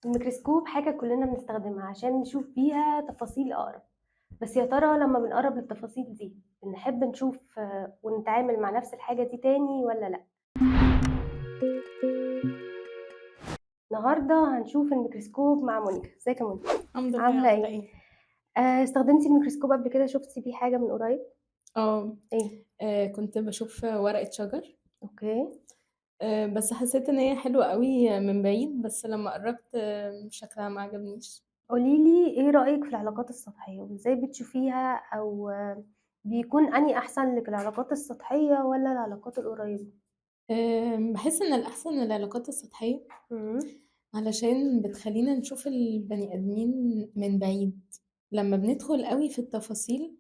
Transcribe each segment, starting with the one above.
الميكروسكوب حاجة كلنا بنستخدمها عشان نشوف بيها تفاصيل أقرب، بس يا ترى لما بنقرب للتفاصيل دي بنحب نشوف ونتعامل مع نفس الحاجة دي تاني ولا لأ؟ النهارده هنشوف الميكروسكوب مع مونيكا. ازيك يا مونيكا؟ الحمد لله. عاملة عاملة ايه؟ إيه؟ استخدمتي الميكروسكوب قبل كده؟ شفتي بيه حاجة من قريب؟ آه. ايه؟ كنت باشوف ورقة شجر. okay. بس حسيت إن هي حلوة أوي من بعيد، بس لمّا قرّبت شكلها ما عجبنيش. قولي لي ايه رأيك في العلاقات السطحية وازاي بتشوفيها، أو بيكون أنهي أحسن لك، العلاقات السطحية ولا العلاقات القريبة؟ باحس إن الأحسن العلاقات السطحية، علشان بتخلّينا نشوف البني آدمين من بعيد. لمّا بندخل أوي في التفاصيل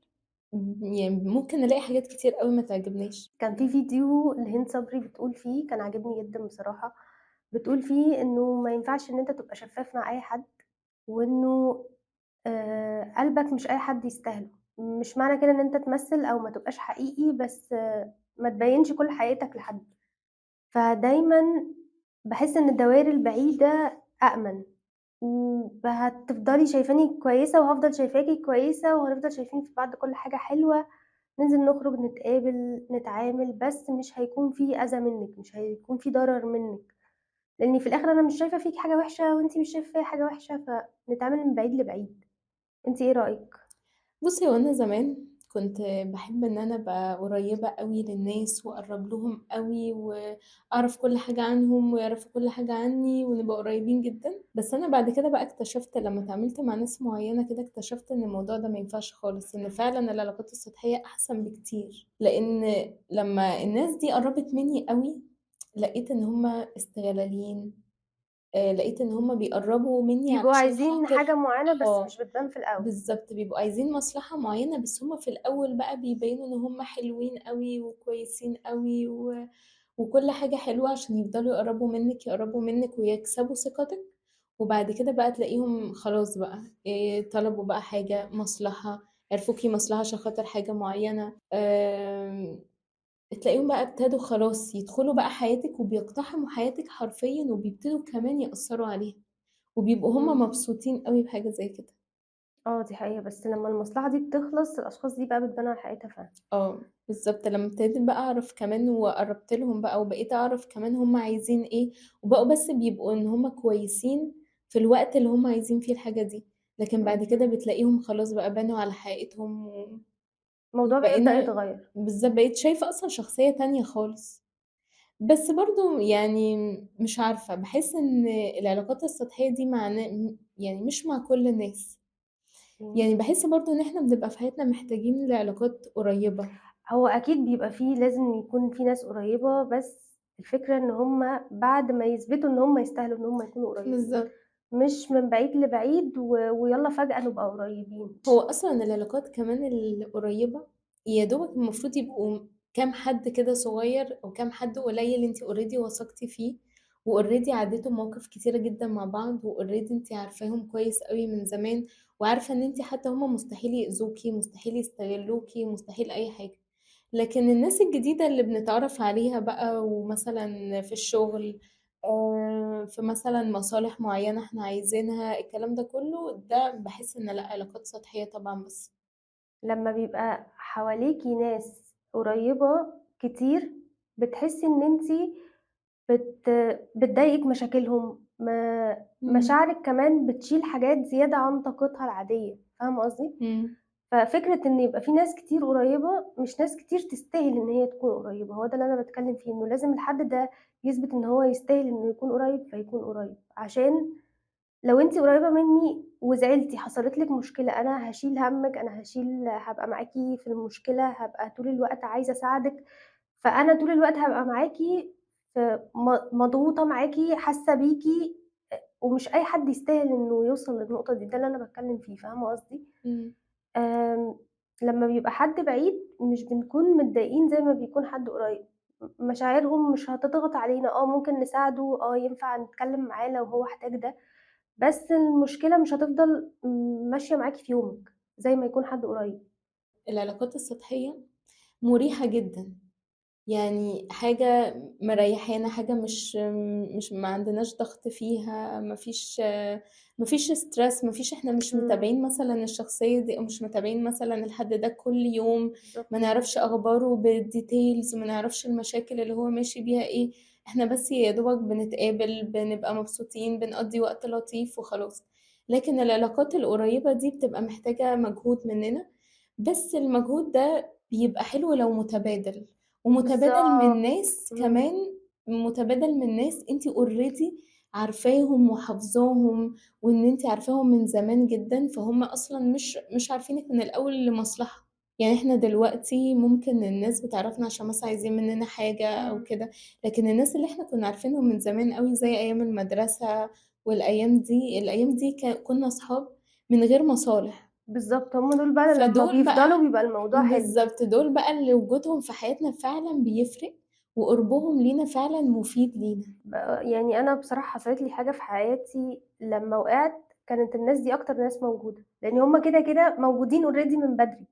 يعني ممكن نلاقي حاجات كتير أوي ما تعجبناش. كان في فيديو لهند صبري بتقول فيه، كان عاجبني جدًا بصراحة، بتقول فيه إنه ما ينفعش إن أنت تبقى شفاف مع أي حد، وإنه قلبك مش أي حد يستاهله. مش معنى كده إن أنت تمثل أو ما تبقاش حقيقي، بس ما تبينش كل حقيقتك لحد. فدايمًا باحس إن الدوائر البعيدة أأمن، وهتفضلي شايفاني كويسة وهافضل شايفاكِ كويسة، وهنفضل شايفين في بعض كل حاجة حلوة، ننزل نخرج نتقابل نتعامل، بس مش هيكون في أذى منِّك، مش هيكون في ضرر منِّك، لإن في الآخر أنا مش شايفة فيكِ حاجة وحشة وأنتِ مش شايفة فيّا حاجة وحشة، فنتعامل من بعيد لبعيد. أنتِ إيه رأيِك؟ بُصّي، هو أنا زمان كنت باحب إن أنا أبقى قريّبة أوي للناس وأقرّب لهم أوي وأعرف كل حاجة عنهم ويعرفوا كل حاجة عني ونبقى قريّبين جدًا، بس أنا بعد كده بقى اكتشفت لمّا اتعاملت مع ناس معيّنة كده، اكتشفت إن الموضوع ده ما ينفعش خالص، إن فعلًا العلاقات السطحية أحسن بكتير، لإن لمّا الناس دي قرّبت منّي أوي، لقيت إن هُم استغلاليين، لقيت إن هُم بيقرّبوا منّي بيبقوا علشان عايزين خاطر حاجة معينة بس آه. مش بتبان في الأول. بالضبط، بيبقوا عايزين مصلحة معيّنة، بس هُم في الأول بقى بيبيّنوا إن هُم حلوين أوي وكويسين أوي وكل حاجة حلوة عشان يفضلوا يقرّبوا منِّك، يقرّبوا منِّك ويكسبوا ثقتِك، وبعد كده بقى تلاقيهم خلاص بقى طلبوا بقى حاجة، مصلحة، عرفوكِ مصلحة عشان خاطر حاجة معيّنة، تلاقيهم بقى ابتدوا خلاص يدخلوا بقى حياتِك وبيقتحموا حياتِك حرفيًا وبيبتدوا كمان يأثّروا عليها، وبيبقوا هُم مبسوطين أوي بحاجة زي كده. آه، دي حقيقة، بس لمّا المصلحة دي بتخلص الأشخاص دي بقى بتبان على حقيقتها فعلًا. آه، بالضبط، لمّا ابتديت بقى أعرف كمان وقرّبت لهم بقى وبقيت أعرف كمان هُم عايزين إيه، وبقوا بس بيبقوا إن هُم كويسين في الوقت اللي هُم عايزين فيه الحاجة دي، لكن بعد كده بتلاقيهم خلاص بقى بانوا على حقيقتهم الموضوع بيبدأ وبقينا يتغير. بالضبط، بقيت شايفة أصلًا شخصية تانية خالص. بس برضه يعني مش عارفة، باحس إن العلاقات السطحية دي مع يعني مش مع كل الناس، يعني باحس برضه إن إحنا بنبقى في حياتنا محتاجين لعلاقات قريبة. هو أكيد بيبقى في، لازم يكون في ناس قريبة، بس الفكرة إن هُم بعد ما يثبتوا إن هُم يستاهلوا إن هُم يكونوا قريبين، بالضبط. مش من بعيد لبعيد ويالّا فجأة نبقى قريبين. هو أصلًا العلاقات كمان القريبة يا دوبك المفروض يبقوا كام حد كده صغير أو كام حد قليل أنتِ already وثقتِ فيه وalready عدّيتوا بمواقف كتيرة جدًا مع بعض وalready أنتِ عارفاهم كويس أوي من زمان وعارفة إن أنتِ حتى هم مستحيل يأذوكِ، مستحيل يستغلوكِ، مستحيل أي حاجة. لكن الناس الجديدة اللي بنتعرف عليها بقى ومثلًا في الشغل، في مثلًا مصالح معيّنة إحنا عايزينها، الكلام ده كلّه، ده باحس إن لأ، علاقات سطحية طبعًا بس. لمّا بيبقى حواليكِ ناس قريبة كتير، بتحسي إن أنتِ بت بتضايقِك مشاكلهم، مشاعرِك كمان بتشيل حاجات زيادة عن طاقتها العادية، فاهمة قصدي؟ ففكرة إن يبقى في ناس كتير قريبة، مش ناس كتير تستاهل إن هي تكون قريبة، هو ده اللي أنا باتكلم فيه، إنه لازم الحد ده يثبت إن هو يستاهل إنه يكون قريب، فيكون قريب، عشان لو أنتِ قريبة مني وزعلتِ، حصلت لِك مشكلة، أنا هاشيل هَمِّك، أنا هابقى معاكِ في المشكلة، هابقى طول الوقت عايزة أساعدِك، فأنا طول الوقت هابقى معاكِ مضغوطة معاكِ، حاسة بيكِ، ومش أي حد يستاهل إنه يوصل للنقطة دي، ده اللي أنا باتكلم فيه، فاهمة قصدي؟ لمّا بيبقى حد بعيد مش بنكون متضايقين زي ما بيكون حد قريب، مشاعرهم مش هتضغط علينا، ممكن نساعده، ينفع نتكلم معاه لو هو احتاج ده، بس المشكلة مش هتفضل ماشية معاكِ في يومِك، زي ما يكون حد قريب. العلاقات السطحية مُريحة جدًا. يعني حاجة مريّحانا، حاجة مش ما عندناش ضغط فيها، ما فيش stress، ما فيش، إحنا مش إمم. متابعين مثلًا الشخصية دي أو مش متابعين مثلًا الحد ده كل يوم، ما بالضبط. نعرفش أخباره بالdetails، ما نعرفش المشاكل اللي هو ماشي بيها إيه، إحنا بس يا دوبك بنتقابل، بنبقى مبسوطين، بنقضّي وقت لطيف وخلاص. لكن العلاقات القريبة دي بتبقى محتاجة مجهود مننا، بس المجهود ده بيبقى حلو لو متبادل، ومتبادل من بالضبط. ناس إمم. كمان، متبادل من ناس أنتِ already عارفاهم وحافظاهم، وإن أنتِ عارفاهم من زمان جدًا، فهُم أصلًا مش عارفينِك من الأول لمصلحة. يعني إحنا دلوقتي ممكن الناس بتعرفنا عشان مثلًا عايزين مننا حاجة أو إمم. كده، لكن الناس اللي إحنا كنا عارفينهم من زمان أوي زي أيام المدرسة والأيام دي، الأيام دي كنا أصحاب من غير مصالح. بالضبط، هُم دول بقى لمّا فدول بقى بيفضلوا بيبقى الموضوع حلو. بالضبط، دول بقى اللي وجودهم في حياتنا فعلًا بيفرق، وقربهم لينا فعلًا مفيد لينا. ب يعني أنا بصراحة حصلت لي حاجة في حياتي لمّا وقعت، كانت الناس دي أكتر ناس موجودة، لإن هُم كده، كده موجودين already من بدري.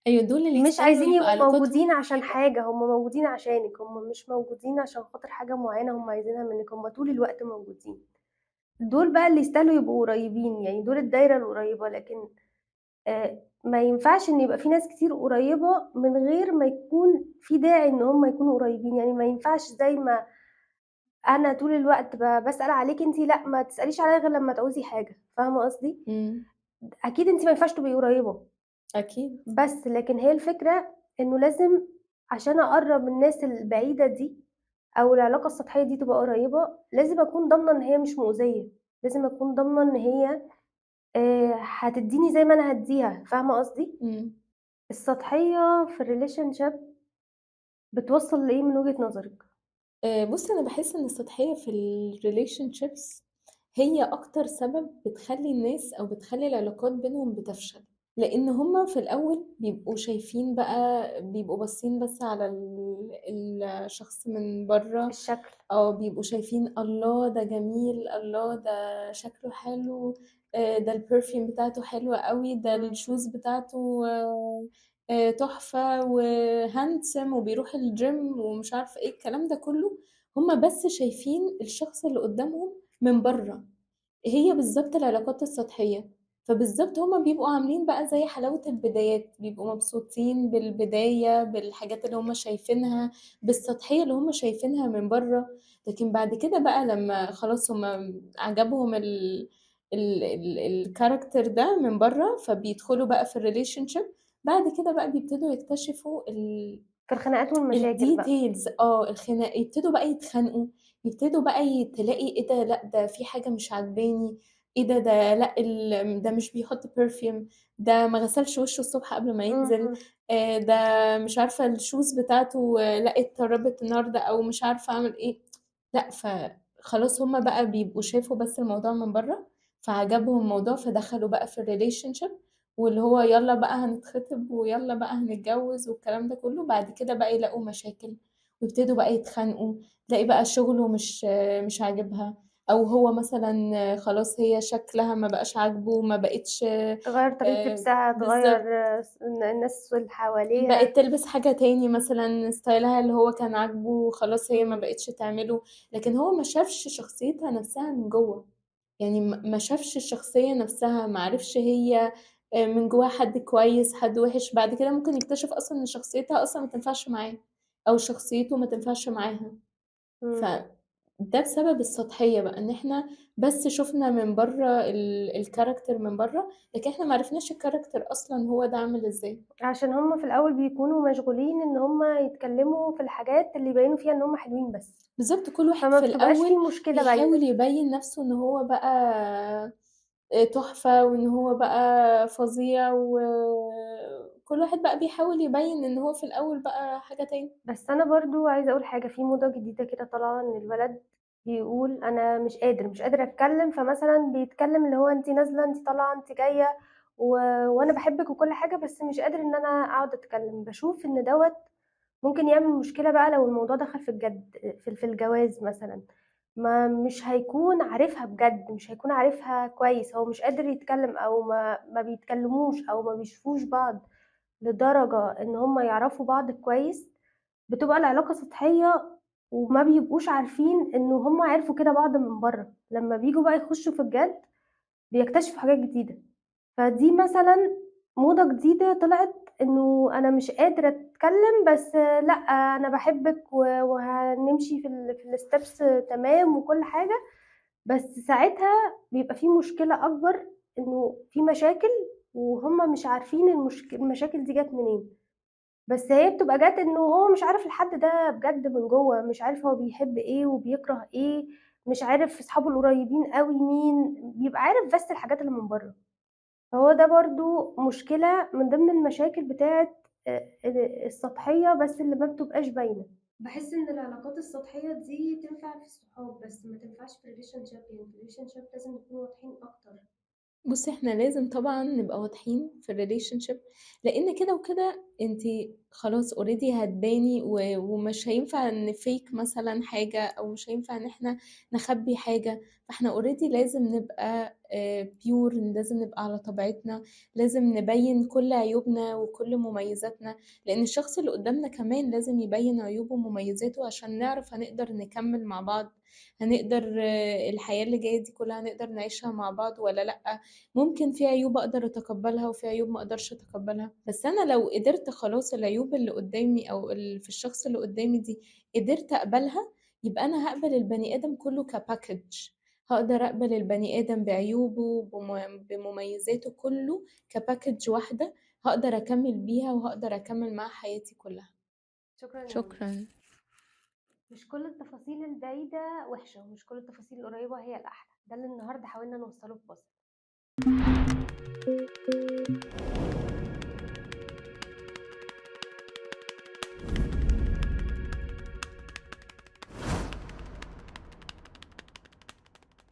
أيوه، دول اللي مش يستاهلوا عايزين يبقى يبقوا علاقاتهم موجودين عشان قريبة. حاجة، هُم موجودين عشانِك، هُم مش موجودين عشان خاطر حاجة معيّنة هُم عايزينها منِّك، هُم طول الوقت موجودين. دول بقى اللي يستاهلوا يبقوا قريبين، يعني دول الدايرة القريبة، لكن ما ينفعش إن يبقى في ناس كتير قريبة من غير ما يكون في داعي إن هُم يكونوا قريبين، يعني ما ينفعش زي ما أنا طول الوقت باسأل عليكِ أنتِ لأ، ما تسأليش عليّا غير لمّا تعوزي حاجة، فاهمة قصدي؟ إمم. أكيد أنتِ ما ينفعش تبقي قريبة. أكيد. بس لكن هي الفكرة إنه لازم عشان أقرّب الناس البعيدة دي أو العلاقة السطحية دي تبقى قريبة، لازم أكون ضامنة إن هي مش مؤذية، لازم أكون ضامنة إن هي هتدّيني زي ما أنا هادّيها، فاهمة قصدي؟ إمم. السطحية في الrelationship بتوصّل لإيه من وجهة نظرِك؟ بُصّي، أنا باحس إن السطحية في الrelationships هي أكتر سبب بتخلّي الناس أو بتخلّي العلاقات بينهم بتفشل، لإن هُم في الأول بيبقوا شايفين بقى، بيبقوا باصين بس على الشخص من برّه، الشكل. آه، بيبقوا شايفين الله ده جميل، الله ده شكله حلو، ده الperfume بتاعته حلوة أوي، ده إمم. الshoes بتاعته تحفة وhandsome وبيروح الgym ومش عارفة إيه، الكلام ده كله، هُم بس شايفين الشخص اللي قدّامهم من برّه. هي بالضبط العلاقات السطحية، فبالضبط هُم بيبقوا عاملين بقى زي حلاوة البدايات، بيبقوا مبسوطين بالبداية، بالحاجات اللي هُم شايفينها، بالسطحية اللي هُم شايفينها من برّه، لكن بعد كده بقى لمّا خلاص هُم عجبهم ال ال ال الcharacter ده من برّه، فبيدخلوا بقى في الrelationship، بعد كده بقى بيبتدوا يكتشفوا في الخناقات والمشاكل بقى. الdetails، آه، الخناق يبتدوا بقى يتخانقوا، يبتدوا بقى تلاقي إيه ده، لأ ده في حاجة مش عاجباني، إيه ده، ده لأ ده مش بيحط perfume، ده ما غسلش وشه الصبح قبل ما ينزل، اهم. ده مش عارفة الshoes بتاعته لأ اتطربت النهارده أو مش عارفة أعمل إيه، لأ فخلاص هُم بقى بيبقوا شافوا بس الموضوع من برّه، فعجبهم الموضوع فدخلوا بقى في الrelationship واللي هو يالّا بقى هنتخطب ويالّا بقى هنتجوّز والكلام ده كلّه، بعد كده بقى يلاقوا مشاكل ويبتدوا بقى يتخانقوا، تلاقي بقى شغله مش عاجبها، أو هو مثلًا خلاص هي شكلها ما بقاش عاجبه، ما بقتش تغيّر طريقة لبسها، بالضبط، تغيّر الناس اللي حواليها. بقت تلبس حاجة تاني مثلًا style ها اللي هو كان عاجبه خلاص هي ما إمم. بقتش تعمله، لكن هو ما شافش شخصيتها نفسها من جوّه. يعني ما شافش الشخصية نفسها، ما عرفش هي من جواها حد كويس، حد وِحِش، بعد كده ممكن يكتشف أصلًا إن شخصيتها أصلًا ما تنفعش معاه، أو شخصيته ما تنفعش معاها. إمم. فده بسبب السطحية بقى، إن إحنا بس شُفنا من برّه الcharacter من برّه، لكن إحنا ما عرفناش الcharacter أصلًا هو ده عامل إزاي. عشان هُم في الأول بيكونوا مشغولين إن هُم يتكلموا في الحاجات اللي يبيّنوا فيها إن هُم حلوين بس، بالضبط، كل واحد فما في بتبقاش في الأول مشكلة باينة. بيحاول يبيّن نَفْسه إن هو بقى تحفة وإن هو بقى فظيع، وكل واحد بقى بيحاول يبيّن إن هو في الأول بقى حاجة تاني. بس أنا برضه عايزة أقول حاجة، في موضة جديدة كده طالعة إن الولد بيقول أنا مش قادر، مش قادر أتكلم، فمثلًا بيتكلم اللي هو أنتِ نازلة، أنتِ طالعة، أنتِ جاية، و وأنا باحبِك وكل حاجة، بس مش قادر إن أنا أقعد أتكلم. باشوف إن دوّة ممكن يعمل مشكلة بقى لو الموضوع دخل في الجد، في الجواز مثلًا، ما مش هيكون عارفها بجد، مش هيكون عارفها كويس، هو مش قادر يتكلم أو ما بيتكلموش أو ما بيشوفوش بعض لدرجة إن هم يعرفوا بعض كويس. بتبقى العلاقة سطحية وما بيبقوش عارفين إنه هُم عرفوا كده بعض من برّه، لمّا بييجوا بقى يخشوا في الجد بيكتشفوا حاجات جديدة. فدي مثلًا موضة جديدة طلعت، إنه أنا مش قادرة أتكلم بس لأ أنا باحبِك وهنمشي في الsteps تمام وكل حاجة، بس ساعتها بيبقى في مشكلة أكبر، إنه في مشاكل وهُم مش عارفين المشاكل دي جات منين، بس هي بتبقى جات إنه هو مش عارف الحد ده بجد من جوّه، مش عارف هو بيحب إيه وبيكره إيه، مش عارف أصحابه القريبين أوي مين، بيبقى عارف بس الحاجات اللي من برّه. فهو ده برضه مشكلة من ضمن المشاكل بتاعة السطحية بس اللي ما بتبقاش باينة. باحس إن العلاقات السطحية دي تنفع في الصحاب، بس ما تنفعش في الrelationship، يعني في الrelationship لازم نكون واضحين أكتر. بُصّي، إحنا لازم طبعًا نبقى واضحين في الrelationship، لإن كده وكده أنتِ خلاص already هتباني ومش هينفع نfake مثلًا حاجة أو مش هينفع إن إحنا نخبّي حاجة، فإحنا already لازم نبقى pure، لازم نبقى على طبيعتنا، لازم نبيّن كل عيوبنا وكل مميزاتنا، لإن الشخص اللي قدّامنا كمان لازم يبيّن عيوبه ومميزاته عشان نعرف هنقدر نكمّل مع بعض، هنقدر الحياة اللي جاية دي كلّها هنقدر نعيشها مع بعض والّا لأ. ممكن في عيوب أقدر أتقبّلها وفي عيوب ما أقدرش أتقبّلها، بس أنا لو قدرت خلاص العيوب اللي قدّامي أو في الشخص اللي قدّامي دي قدرت أقبلها، يبقى أنا هاقبل البني آدم كلّه كpackage، هاقدر أقبل البني آدم بعيوبه بمميزاته كلّه كpackage واحدة هاقدر أكمّل بيها وهاقدر أكمّل معاها حياتي كلّها. شكرًا يا منى. شكرًا. مش كل التفاصيل البعيدة وحشة، ومش كل التفاصيل القريبة هي الأحلى، ده اللي النهارده حاولنا نوصّله في فاصل.